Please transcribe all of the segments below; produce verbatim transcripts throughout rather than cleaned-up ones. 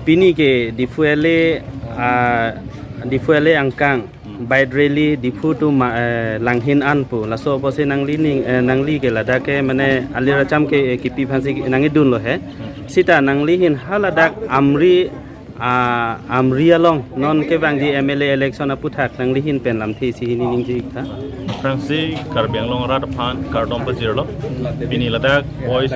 Pini ke Diphu L A, ah, Diphu L A angkang, hmm, bike rally Diphu to ma-, eh, Langhin an pu. Laso apotsi nangli ning, eh, nangli ke ladak ke mane alir acham ke, eh, kipi aphansi nangkedunlo he. Hmm. Seta nanglihin haladak Amri, ah, Amri along non kevangji M L A election aphuthak nanglihin pen lamthe isi hini ningje ik tha. Aphrangsi Karbi Anglong arat aphan kardom pajirlo. Pini ladak boys,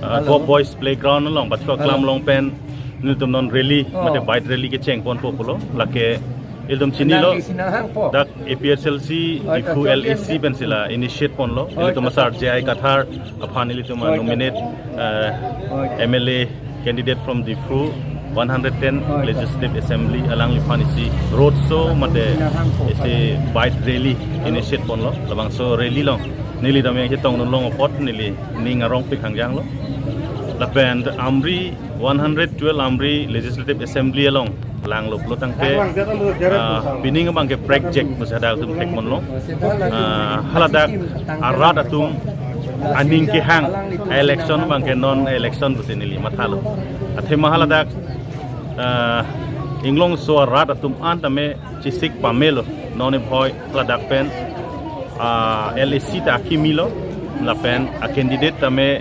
ah, Go Boys Playground along, Bachua Klam along pen nelitum non rally, oh, mate bike rally kecheng ponpo pulo. Lake ilitum chinilo. Nang isi nang hangpo. Dak A P H L C, oh, Diphu L A C pen sila initiate ponlo. Oh, ilitum asar J I Kathar aphan ilitum, oh, nominate, eh, oh, M L A candidate from Diphu one hundred ten, oh, Legislative Assembly, alangliphan isi road show mate, nang hangpo, isi bike rally initiate ponlo. Labangso rally along neli dam yang chetongdun long apot neli ning arong pik hangjanglo. Lapen Amri one hundred twelve Amri Legislative Assembly along langlo pulo tangte, ah, pining abang ke prek jek pusi hadak atum thek ponlo. Ah, haladak arat atum aning kehang election abang ke non election pusi neli mathalo. Athema haladak, ah, inglongso arat atum an tame chesik pamelo. Non ibhoi haladak pen, ah, L A C ta akimilo, lapen a candidate tame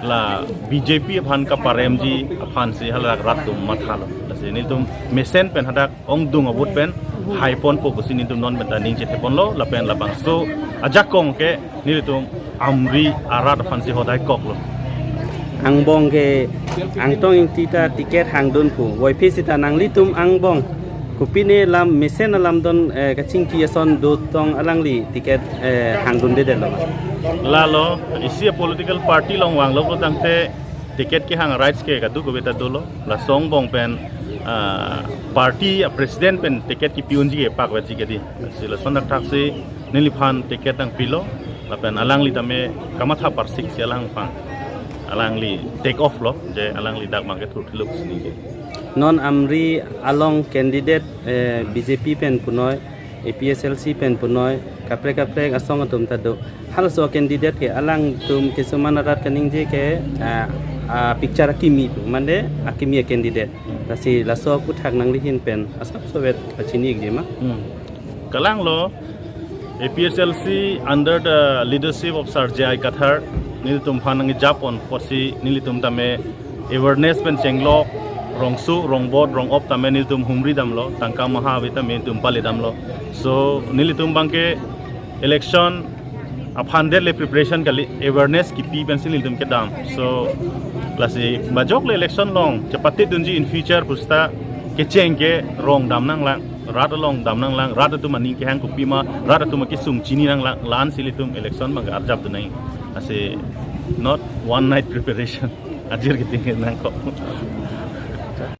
la B J P aphan kaparemji aphansi haladak rat atum mathalo. Lasi nelitum mesen pen hadak ongdung a-vote pen hai ponpo pusi nelitum non pen ta ning chethe ponlo, lapen labangso ajakong ke nelitum Amri arat aphansi hodai koklo. Angbong ke Angtong Ingti ta ticket hangdun pu. Voiphit seta nanglitum angbong kopine lam mesen alam don, eh, kachingki ason dotong alangli ticket, eh, hangdundedetlo. Lalo, isi a political party along vanglo pulo tangte ticket kehang rights ke kadokave ta dolo. Laso angbong pen, ah, party a president pen ticket kipi unji ke pakvetji ke dei. Si lason thakthaksi neliphan ticket nangpilo, lapen alangli tame kamatha parsik si alang pang. Alangli take off lo, je alangli dak abang ke thurthiluk sini ke. Non Amri along candidate, eh, B J P pen punoi, A P H L C pen punoi, kaprek kaprek asong atum ta do. Halaso candidate ke alangtum kesuman arat kaningje ke, ah, ah, picture akimi pu, mane akimi a candidate. Lasi laso aphuthak nanglihin pen asapso vet pachini ikji ma? Hmm. Kalanglo, A P H L C under the leadership of Sir J I Kathar, nelitum aphan nangkejapon apotsi nelitum tame awareness pen chenglok, rongso, rongbot, rongop tame nelitum humri damlo, tangka maha ave tame nelitum pale damlo. So, nelitum abang ke election aphan det le preparation kali, awareness kipi pensi nelitum kedam. So, lasi majok le election along chepatedunji in future pusi ta kecheng ke rong dam nanglang, rat along dam nanglang, rat atum aning kehang kopima, rat atum akesung chini nanglang, la-ansi ilitum election abang arjapdun nang. Lasi not one night preparation. Ajir kiting nangkok.